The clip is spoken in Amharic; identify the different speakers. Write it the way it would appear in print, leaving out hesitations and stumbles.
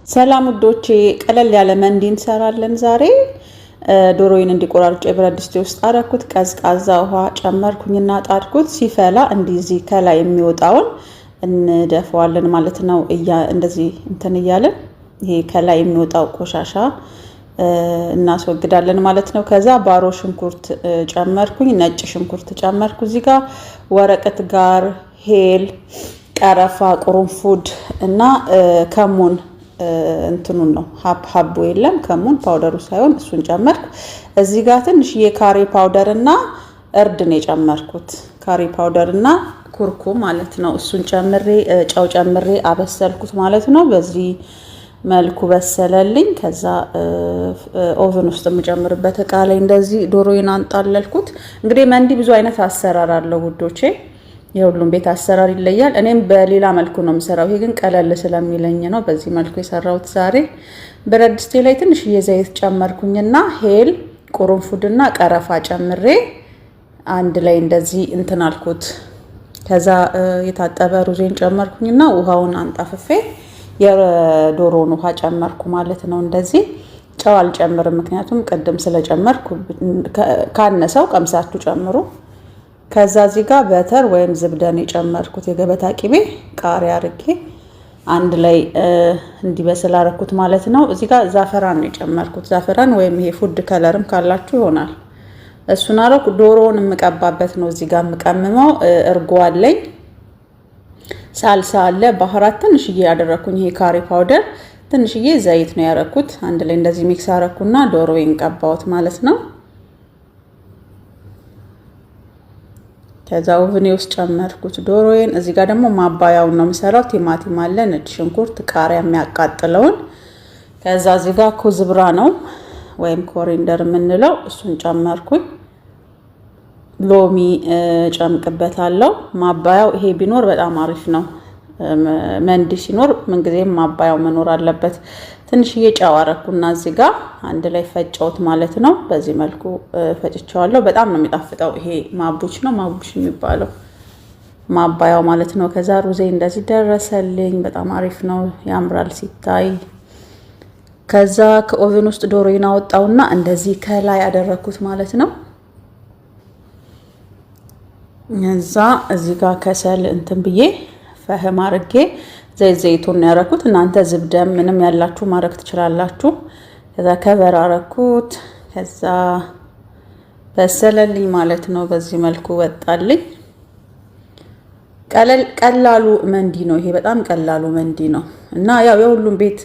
Speaker 1: ሰላም ውዶቼ፣ ቀለል ያለ መንዲ እንሰራለን ዛሬ። ዶሮዬን እንዲቆራርጬ ብረት ድስቴ ውስጥ አረኩት። ቀዝቃዛ ውሃ ጨመርኩኝና ጣድኩት። ሲፈላ እንዲዚህ ከላይ የሚወጣውን እንደፈዋለን ማለት ነው። እንደዚህ እንትን እያለን ይሄ ከላይ የሚወጣው ቆሻሻ እናስወግዳለን ማለት ነው። ከዛ ባሮ ሽንኩርት ጨመርኩኝ፣ ነጭ ሽንኩርት ጨመርኩ። እዚህ ጋር ወረቀት ጋር ሄል፣ ቀረፋ፣ ቁርንፉድ እና ከሙን እንትኑን ነው ሀቡ የለም ከሙን powder ኡ ሳይሆን እሱን ጨመርኩ። እዚህ ጋር ትንሽዬ curry powder እና እርድ ነው የጨመርኩት። Curry powder እና ኩርኩም ማለት ነው። እሱን ጨምሬ ጨው ጨምሬ አበሰልኩት ማለት ነው። በዚህ መልኩ በሰለልኝ። ከዛ oven ውስጥ የምጨምርበት እቃ ላይ እንደዚህ ዶሮዬን አንጣለልኩት። እንግዲህ መንዲ ብዙ አይነት አሰራር አለው ውዶቼ። የሁሉም ቤት አሰራር ይለያል። እኔም በሌላ መልኩ ነው የምሰራው። ይሄ ግን ቀለል ስለሚለኝ ነው በዚህ መልኩ የሰራሁት ዛሬ። ብረት ድስቴ ላይ ትንሽዬ ዘይት ጨመርኩኝና ሄል፣ ቁርንፉድና ቀረፋ ጨምሬ አንድ ላይ እንደዚህ እንትን አልኩት። ከዛ የታጠበ ሩዜን ጨመርኩኝና ውሃውን አንጠፍፌ የዶሮውን ውሃ ጨመርኩ ማለት ነው። እንደዚህ ጨው አልጨምርም፣ ምክንያቱም ቅድም ስለጨመርኩ። ካነሰው ቀምሳችሁ ጨምሩ። ከዛ እዚህ ጋር butter ወይም زبدة ን የጨመርኩት የገበታ ቂቤ ቃሪያ አርጌ አንድ ላይ እንዲበስል አረኩት ማለት ነው። እዚህ ጋር ዛፈራን ነው የጨመርኩት። ዛፈራን ወይም ይሄ food color ም ካላችሁ ይሆናል። እሱን አረኩ። ዶሮውን የምቀባበት ነው እዚህ ጋር የምቀምመው። እርጎ አለኝ፣ ሳልሳ አለ፣ بهارات ትንሽዬ ያደረኩኝ፣ ይሄ curry powder ትንሽዬ፣ ዘይት ነው ያረኩት። አንድ ላይ እንደዚህ mix አረኩና ዶሮዬን ቀባሁት ማለት ነው። ከዛ oven ኤ ውስጥ ጨመርኩት ዶሮዬን። እዚህ ጋር ደግሞ ማባያውን ነው የምሰራው። ቲማቲም አለ፣ ነጭ ሽንኩርት፣ ቃሪያ የሚያቃጥለውን። ከዛ እዚህ ጋር كزبرة ነው ወይም coriander የምንለው እሱን ጨመርኩኝ። ሎሚ ጨምቅበታለሁ። ማባያው ይሄ ቢኖር በጣም አሪፍ ነው። መንዲ ሲኖር ምንጊዜም ማባያው መኖር አለበት። ትንሽዬ ጨው አረኩና እዚህ ጋር አንድ ላይ ፈጨውት ማለት ነው። በዚህ መልኩ ፈጭቸዋለሁ። በጣም ነው የሚጣፍጠው። ይሄ ማቡች ነው ማቡች የሚባለው ማባያው ማለት ነው። ከዛ ሩዜ እንደዚህ ደረሰልኝ። በጣም አሪፍ ነው፣ ያምራል ሲታይ። ከዛ ከ oven ውስጥ ዶሮዬን አወጣውና እንደዚህ ከላይ አደረኩት ማለት ነው። እዛ እዚህ ጋር ከሰል እንትን ብዬ فحم አርጌ ዘይት ዘይቱን ነው ያረኩት። እናንተ زبدة ም ምንም ያላችሁ ማድረግ ትችላላችሁ። ከዛ cover አረኩት። ከዛ በሰለልኝ ማለት ነው። በዚህ መልኩ ወጣልኝ። ቀላሉ መንዲ ነው ይሄ፣ በጣም ቀላሉ መንዲ ነው እና ያው የሁሉም ቤት